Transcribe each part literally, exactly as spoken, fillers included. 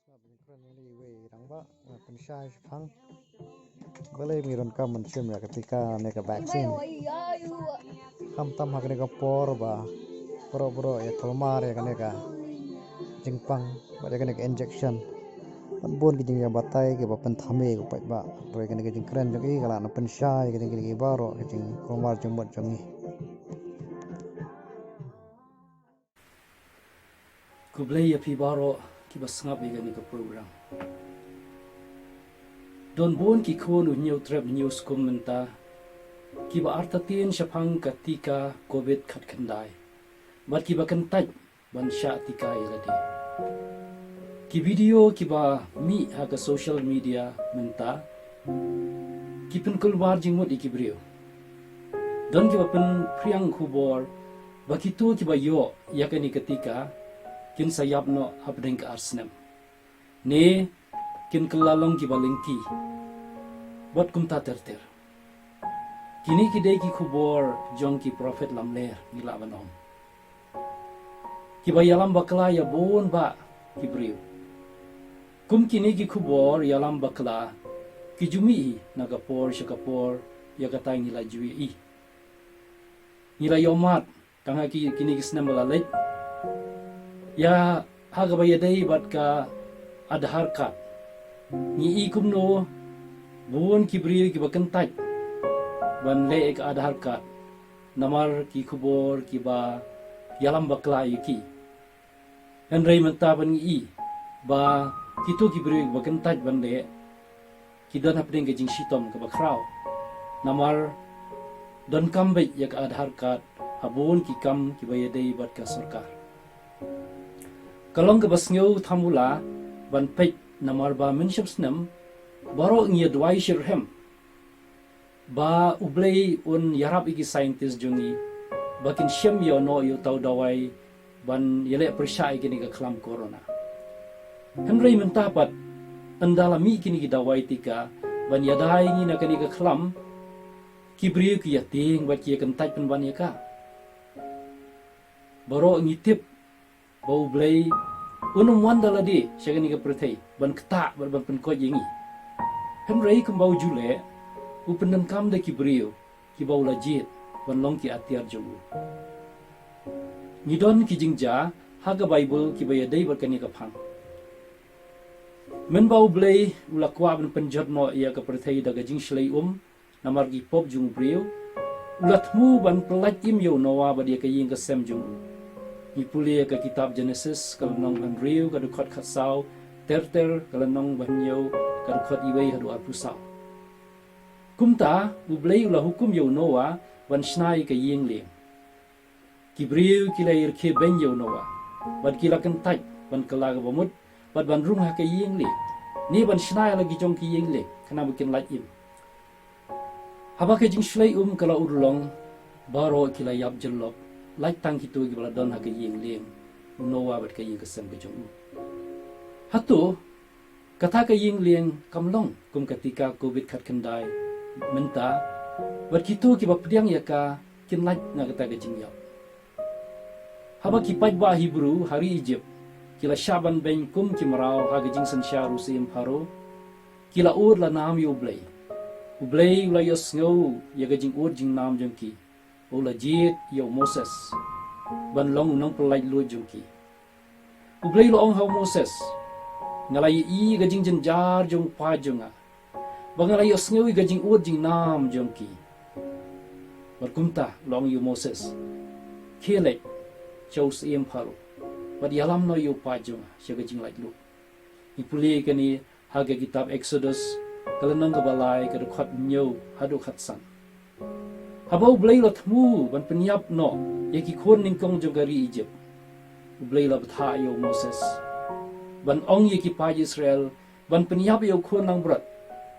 Kren ïa iwei i rangbah, nga pynshai shaphang balei ngi donkam ban shim ïa ka tika ne ka vaccine. Khamtam ha kane ka por ba baroh baroh ïa kulmar ïa kane ka jingpang bad ïa kane ka injection. Bad bun ki jingïabatai kiba pynthame ïa u paidbah. Hynrei kane ka jingkren jong i ka lah ban pynshai ïa ka jingkren ki baroh ka jingkulmar jingmut jong ngi. Khublei ïa phi baroh kiba sngap ïa kane ka program. Don bun ki khun u hynñiew trep hynñiew skum mynta kiba artatien shaphang ka tika covid khatkhyndai bad kiba kyntait ban shah tika ïa lade. Ki video kiba mih ha ka social media mynta ki pynkulmar jingmut ïa ki briew. Don kiba pynphriang khubor ba kito kiba ïoh ïa kane ka tika kin sa ïap noh hapdeng ka ar snem, ne kin kylla long kiba lyngkhi bad kumta ter ter. Kine ki dei ki khubor jong ki prophet lamler, ngi lah ban ong, kiba ïalam bakla ïa bun bah ki briew. Kum kine ki khubor ïalam bakla ki ju mih hi na ka por sha ka por ïa kata ngi la ju ïohi. Ngi la ïohmad tang ha ki, kine ki snem ba la leit ïa ha kaba ïadei bad ka Aadhaar card. Ngi i kumno bun ki briew kiba kyntait ban leh ïa ka Aadhaar card namar ki khubor kiba ïalam bakla ïa ki. Hynrei mynta ban ngi i ba kito ki briew kiba kyntait ban leh ki don hapdeng ka jingshitom kaba khraw. Namar donkam beit ïa ka Aadhaar card ha bun ki kam kiba ïadei bad ka sorkar. Ka long kaba sngew thamula ban peit namar ba mynshep snem baroh ngi ïa duwai shitrhem ba U Blei un ïarap ïa ki scientist jong ngi ba kin shem ïa uno ïa uto u dawai ban ïaleh pyrshah ïa kane ka khlam corona. Hynrei mynta pat ynda la mih kine ki dawai tika ban ïada ïa ngi na kane ka khlam, ki briew ki ïa tieng bad ki ïa kyntait pynban ïa ka. Baroh ngi tip ba U Blei un ym wan da lade sha kane ka pyrthei ban ktah bad ban pynkoit ïa ngi. Hynrei kumba u ju leh, u pyndonkam da ki briew kiba u la jied ban long ki atiar jong u. Ngi don ki jingjia ha ka Baibl kiba ïadei bad kane ka phang. Mynba U Blei u la kwah ban pynjot noh ïa ka pyrthei da ka jingshlei um, namar ki pop jong u briew, u la thmu ban pyllait im ïa u Noah bad ïa ka ïing ka sem jong u. Ngi pule ïa ka kitab Genesis ka lynnong ba hynriew ka dkhot khatsaw, ter ter ka lynnong ba hynñiew ka dkhot iwei haduh arphew saw. Kumta U Blei u la hukum ïa u Noah ban shna ïa ka ïing lieng. Ki briew ki la ïarkhie beiñ ïa u Noah bad ki la kyntait ban kylla kaba mut bad ban rung ha ka ïing lieng, ne ban shna ïa la ki jong ki ïing lieng khnang ba kin lait im. Haba ka jingshlei um ka la urlong, baroh ki la ïap jyllop, lait tang kito kiba la don ha ka ïing lieng, u Noah bad ka ïing ka sem ka jong u. Hato kata ka ïing lieng kam long kum ka tika covid khatkhyndai mynta, bad kito kiba pdiang ïa ka kin lait na kata ka jingïap? Haba ki paidbah Hebru ha ri Egypt ki la shah ban beiñ kum ki mraw ha ka jingsynshar u syiem Pharaoh, ki la ud la nam ïa U Blei. U Blei u la ïohsngew ïa ka jingud jingnam jong ki, u la jied ïa u Moses ban long u nongpyllait luid jong ki. U Blei u la ong ha u Moses, nga la ïohi ka jingjynjar jong u paid jong nga, ba nga la ïohsngew ïa ka jingud jingnam jong ki. Bad kumta u la ong ïa u Moses, khie leit sha u syiem Pharaoh bad ïalam noh ïa u paid jong nga sha ka jinglaitluid. Ngi pule ïa kane ha ka kitab Exodus ka lynnong kaba lai ka dkhot hynñiew haduh khatsan. Haba U Blei u la thmu ban pynïap noh ïa ki khun nyngkong jong ka ri Egypt, U Blei u la bthah ïa u Moses ban ong ïa ki paid Israel ban pynïap ïa u khun langbrot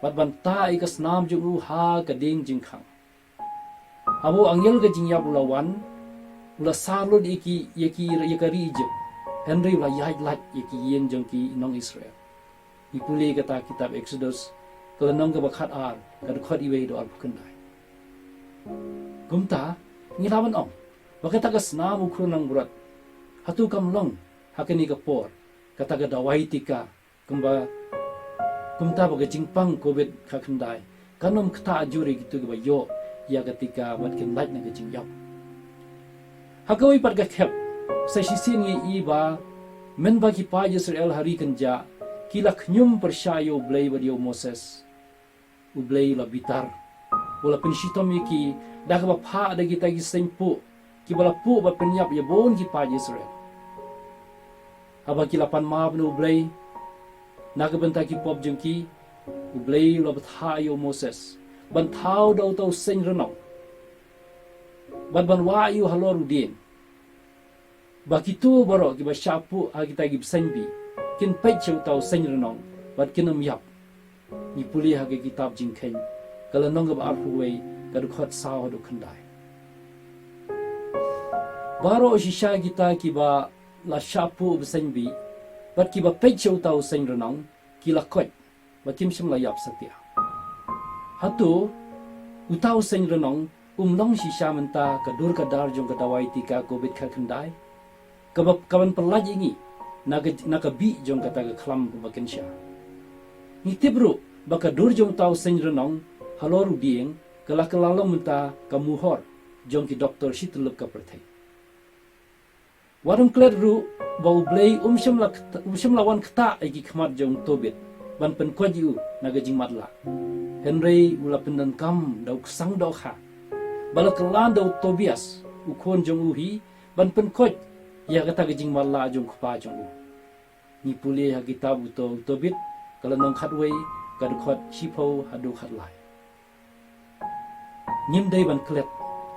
bad ban tah ïa ka snam jong u ha ka dieng jingkhang. Haba u angel ka jingïap u la wan, u la sar lut ïa ki, ïa ki, ïa ka ri Egypt, hynrei u la ïaid lait ïa ki ïing jong ki nong Israel. Ngi pule kata kitab Exodus ka lynnong kaba khatar ka dkhot iwei haduh arphew khyndai. Kumta ngi lah ban ong ba kata ka snam u khun langbrot, hato kam long ha kane ka por kata ka dawai tika Kumba, kumta ba ka jingpang covid khatkhyndai kan ym ktah jur ïa kito kiba ïoh ïa ka tika bad kin lait na ka jingïap. Ha kawei pat ka khep, sa shisien ngi i ba mynba ki paid Israel ha ri kynjah ki la khñium pyrshah ïa U Blei bad ïa u Moses, U Blei u la bitar. U la pynshitom ïa ki da kaba phah da kita ki seng puh kiba la puh ba pynïap ïa bun ki paid Israel. Haba ki la pan map na U Blei na ka bynta ki pop jong ki, U Blei u la bthah ïa u Moses ban thaw da uta u seng rnong bad ban wah ïa u halor u dieng, ba kito baroh kiba shah puh ha kita ki bseiñ bih kin peit sha uta u seng rnong bad kin ym ïap. Ngi pule ha ka kitab Jingkheiñ, ka lynnong kaba arphew wei, ka dkhot saw haduh khyndai. Baroh shisha kita kiba la shah puh bseiñ bih bad kiba peit sha uta u seng rnong ki la koit ba kim shym la ïap satia. Hato uta u seng rnong um long shisha mynta ka dur ka dar jong ka dawai tika covid khatkhyndai, kaba, kaban pyllait ïa ngi na ka, na ka bih jong kata ka khlam kaba kynsha? Ngi tip ruh ba ka dur jong uta u seng rnong halor u dieng ka la kylla long mynta ka muhor jong ki doktor shi tyllup ka pyrthei. Wat ym klet ruh ba U Blei um shym la kt-, um shym la wan ktah ïa ki khmat jong u Tobit ban pynkoit ïa u na ka jingmatlah. Hynrei u la pyndonkam da u ksang dohkha ba la kylla da u Tobias, u khun jong u hi, ban pynkoit ïa kata ka jingmatlah jong u kpa jong u. Ngi pule ha kitab u To-, u Tobit, ka lynnong khatwei, ka dkhot shiphew haduh khatlai. Ngim dei ban klet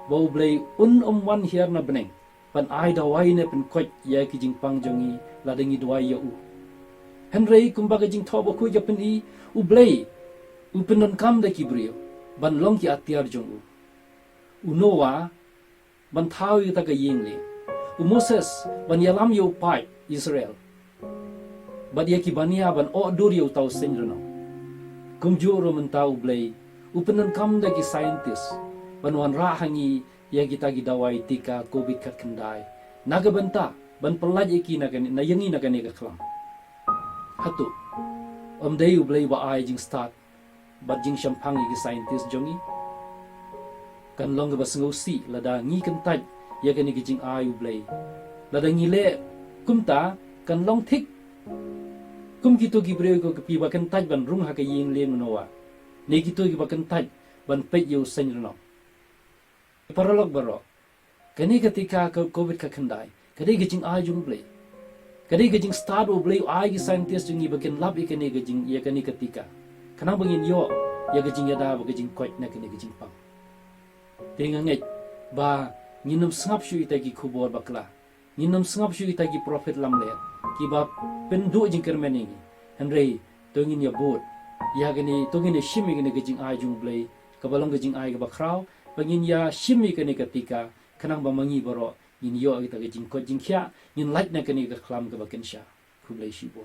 ba U Blei un ym wan hiar na bneng ban ai dawai ne pynkoit ïa ki jingpang jong ngi lada ngi duwai ïa u. Hynrei kumba ka Jingthoh Bakhuid ka pyni, U Blei u pyndonkam da ki briew ban long ki atiar jong u. U Noah ban thaw ïa kata ka ïing lieng. U Moses ban ïalam ïa u paid Israel bad ïa ki bania ban oh dur ïa uta u seng rnong. Kumjuh ruh mynta U Blei u pyndonkam da ki scientist ban wanrah ha ngi ïa kita ki dawai tika covid khatkhyndai na ka bynta ban pyllait ïa ki na kane, na ïa ngi na kane ka khlam. Hato ym dei U Blei ba ai jingstad bad jingshemphang ïa ki scientist jong ngi? Kan long kaba sngewsih lada ngi kyntait ïa kane ka jingai U Blei. Lada ngi leh kumta kan long thik kum kito ki briew ko ki ba kyntait ban rung ha ka ïing lieng u Noah, ne kito kiba kyntait ban peit ïa u seng rnong. Paralok baroh, kane ka tika ka covid khatkhyndai ka dei ka jingai jong U Blei. Ka dei ka jingstad U Blei u ai ki scientist jong ngi ba kin lap ïa kane ka jing, ïa kane ka tika, khnang ba ngin ïoh ïa ka jingïada bad ka jingkoit na kane ka jingpang. Te nga ngeit ba ngin ym sngap shuh ïa kita ki khubor bakla. Ngin ym sngap shuh ïa kita ki prophet lamler kiba pynduh jingkyrmen ïa ngi. Hynrei to ngin ïa bud ïa kane, to ngin ïa shim ïa kane ka jingai jong U Blei kaba long ka jingai kaba khraw, ba ngin ïa shim ïa kane ka tika khnang ba ma ngi baroh ngin ïoh ïa kita ki jingkoit jingkhiah, ngin lait na kane ka khlam kaba kynsha. Khublei shibun.